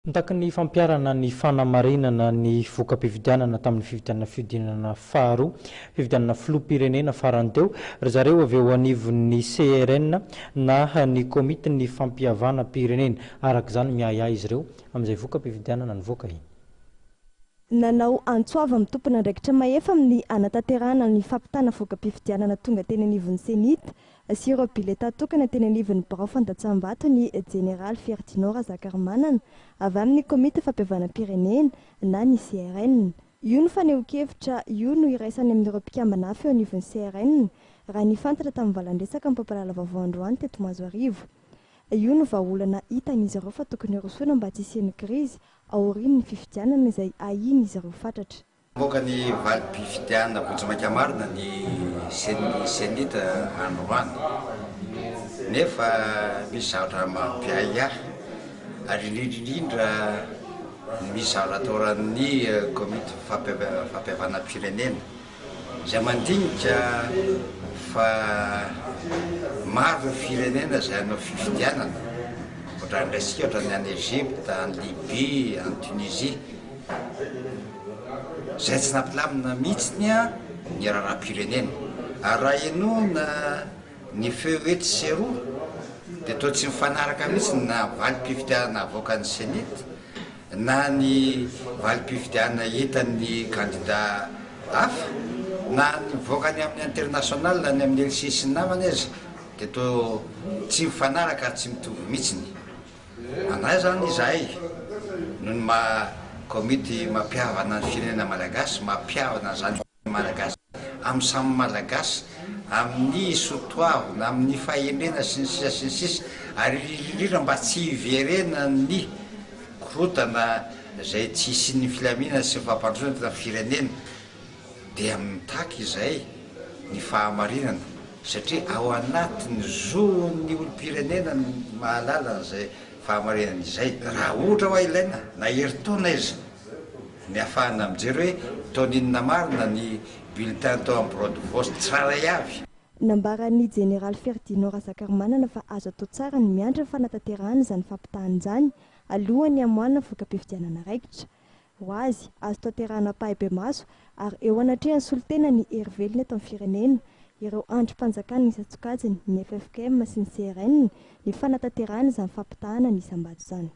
Mitaky ny fampiharana ny fanamarinana ny voka-pifidianana tamin'ny fifidianana fihodinana faharoa, fifidianana filoham-pirenena farany teo, ry zareo avy eo anivon'ny CRN na ny Komitin'ny fampihavanam-pirenena. Araka izany, miahiahy izy ireo amin'izay voka-pifidianana nivoaka iny. Nanao antso avo amin'ny tompon'andraikitra mahefa amin'ny hanatanterahana ny fampitana voka-pifidianana tonga teny anivon'ny Cenit sy ireo biletà tokana teny anivon'ny birao fandatsaham-bato ny Jeneraly Ferdinand Razakarimanana avy amin'ny Komity Fampihavanam-pirenena na ny CRN. Io no fanehoan-kevitra io no iraisany amin'ireo mpikambana hafa eo anivon'ny CRN, raha ny fantatra tamin'ny valan-dresaka mpampahalala vaovao androany teto Mahazoarivo. Io no vahaolana hitan'izy ireo fa tokony hirosoana mba tsy hisian'ny krizy aorian'ny fifidianana izay ahian'izy ireo fatratra. Namoaka ny valim-pifidianana vonjimaika marina ny Cenit androany nefa misy zavatra mampiahiahy ary indrindra indrindra misy zavatra ataoran'ny komity fampihavanam-pirenena Izay mandinika fa maro ireo firenena izay hanao fifidianana, ohatran'ny raisika ohatran'ny any Egypte, any Libye, any Tunisie, izay tsy nampilamina mihitsy ny raharaham-pirenena. Ary raha henoina ny feo etsy sy eroa dia toa tsy mifanaraka mihitsy na valim-pifidianana avoakan'ny Cenit na ny valim-pifidianana hitan'ny kandida hafa, na ny mivoaka any amin'ny international any amin'ny LCI sy ny namany aza dia toa tsy mifanaraka ary tsy mitovy mihitsiny. Manahy izany izahay noho ny maha komity mampihavana ny firenena malagasy, mampihavana an'izany. Malagasy amin'ny samy Malagasy, amin'ny soatoavina, amin'ny fahendrena sy ny sisa sy ny sisa ary indrindra mba tsy hiverenan'ny korontana izay tsy hisian'ny filaminana sy ny fampandrosoana eto amin'ny firenena dia mitaky izay ny fahamarinana satria ao anatin'ny zon'ny olom-pirenena ny mahalala an'izay fahamarinana izay raha ohatra hoa ilaina na herintaona iza Ny ahafahana mijery hoe taona inona marina ny bulletin tao amin'ny bureau de vote tsirairay avy. Nambaran'ny Jeneraly Ferdinand Razakarimanana fa azo atao tsara ny miandry ny fanatanterahana izany fampitahana izany alohan'ny hamoahana voka-pifidianana raikitra. Ho azy, azo tanterahana ampahibemaso ary eo anatrehan'ny solontena ny hery velona eto amin'ny firenena, ireo andrim-panjakana isan-tsokajiny, ny ffkm sy ny CRN, ny fanatanterahana izany fampitahana ny isam-bato izany.